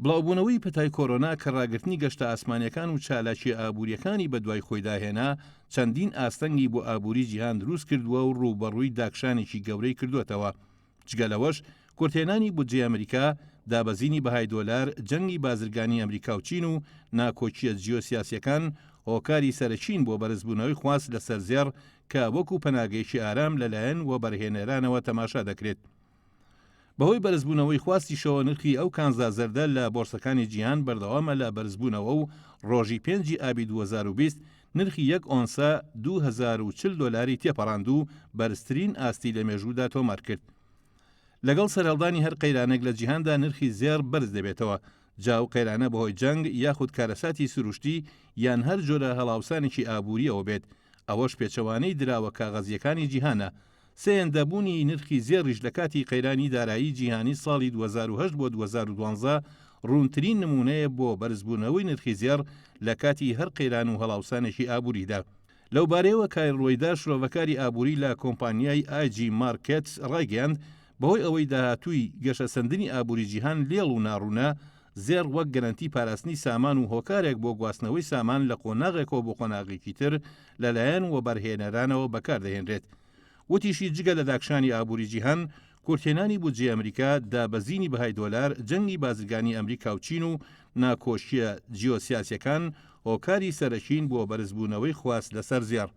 بڵاوبوونەوەی پەتای کۆرۆنا کە ڕاگرتنی گەشتە ئاسمانییەکان و چالاکییە ئابوورییەکانی بەدوای خۆیدا هێنا، چەندین ئاستەنگی بۆ ئابووری جیهان دروست کردووە و ڕووبەڕووی داکشانێکی گەورەی کردووەتەوە. جگە لەوەش، کورتهێنانی بودجەی ئەمریکا، دابەزینی بەهای دۆلار، جەنگی بازرگانی ئەمریکا و چین و ناکۆکییە جیۆسیاسییەکان هۆکاری سەرەکین بۆ بەرزبوونەوەی خواست لەسەر زێڕ کە وەکو پەناگەیەکی ئارام لەلایەن وەبەرهێنەرانەوە تەماشا دەکرێت. بەهۆی بەرزبوونەوەی خواستیشەوە نرخی ئەو کانزا زەردە لە بۆرسەکانی جیهان بەردەوامە لە بەرزبوونەوە و ڕۆژی پێنجی ئابی 2020 نرخی یەک ئۆنسە 2040 دۆلاری تێپەڕاند و بەرزترین ئاستی لە مێژوودا تۆمار کرد. لەگەڵ سەرهەڵدانی هەر قەیرانێک لە جیهاندا نرخی زێڕ بەرز دەبێتەوە، جا ئەو قەیرانە بەهۆی جەنگ یاخود کارەساتی سروشتی یان هەر جۆرە هەڵاوسانێکی ئابوورییەوە بێت، ئەوەش پێچەوانەی دراوە کاغەزییەکانی جیهانە. سێ هێندەبوونی نرخی زێڕیش لە کاتی قەیرانی دارایی جیهانی ساڵی 2008 بۆ 2012 ڕوونترین نموونەیە بۆ بەرزبوونەوەی نرخی زێڕ لە کاتی هەر قەیران و هەڵاوسانێکی ئابووریدا. لەوبارەیەوە کایل ڕۆیدا شرۆڤەکاری ئابووری لە کۆمپانیای ئای جی مارکێتس ڕایگەیاند، بەهۆی ئەوەی داهاتووی گەشەسەندنی ئابووری جیهان لێڵ و ناڕوونە، زێڕ وەک گەرەنتی پاراستنی سامان و هۆکارێک بۆ گواستنەوەی سامان لە قۆناغێکەوە بۆ قۆناغێکی تر لەلایەن وەبەرهێنەرانەوە بەکاردەهێنرێت. وتیشی، جگە لە داکشانی ئابووری جیهان، کورتهێنانی بودجەی ئەمریکا، دابەزینی بەهای دۆلار، جەنگی بازرگانی ئەمریکا و چین و ناکۆکییە جیۆسیاسییەکان هۆکاری سەرەکین بۆ بەرزبوونەوەی خواست لەسەر زێڕ.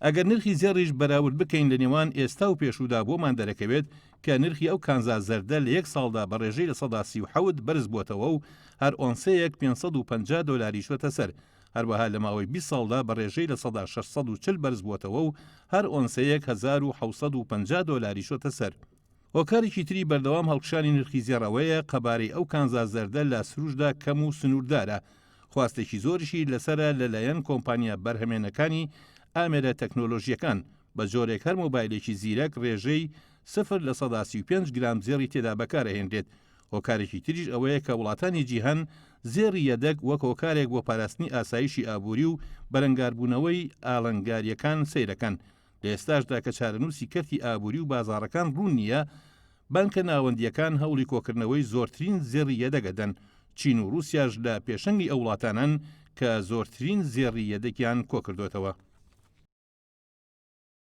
ئەگەر نرخی زێڕیش بەراورد بکەین لە نێوان ئێستا و پێشوودا بۆمان دەرەکەوێت کە نرخی ئەو کانزا زەردە لە یەک ساڵدا بە ڕێژەی 37% بەرزبووەتەوە و هەر ئۆنسەیەک 550 دۆلاری چووەتە سەر، هەروەها لە ماوەی 20 ساڵدا بە ڕێژەی 640% بەرزبووەتەوە و هەر ئۆنسەیەک 1750 دۆلاری چووەتە سەر. هۆکارێکی تری بەردەوام هەڵکشانی نرخی زێڕ ئەوەیە قەبارەی ئەو کانزا زەردە لە سروشتدا کەم و سنووردارە، خواستێکی زۆریشی لەسەرە لەلایەن کۆمپانیا بەرهەمێنەکانی ئامێرە تەکنۆلۆژییەکان، بە جۆرێک هەر مۆبایلێکی زیرەک ڕێژەی 0% 35 گرام زێڕی تێدا بەکارئەهێنرێت، هۆکارێکی تریش ئەوەیە کە وڵاتانی جیهان زێڕی یەدەگ وەک هۆکارێک بۆ پاراستنی ئاسایشی ئابووری و بەرەنگاربوونەوەی ئاڵنگارییەکان سەیرەکەن، لە ئێستاشدا کە چارەنووسی کەرتی ئابووری و بازاڕەکان ڕوون نییە، بانکە ناوەندییەکان هەوڵی کۆکردنەوەی زۆرترین زێڕی یەدەگ ئەدەن، چین و ڕووسیاش لە پێشەنگی ئەو وڵاتانەن کە زۆرترین زێڕی یەدەگیان کۆکردۆتەوە.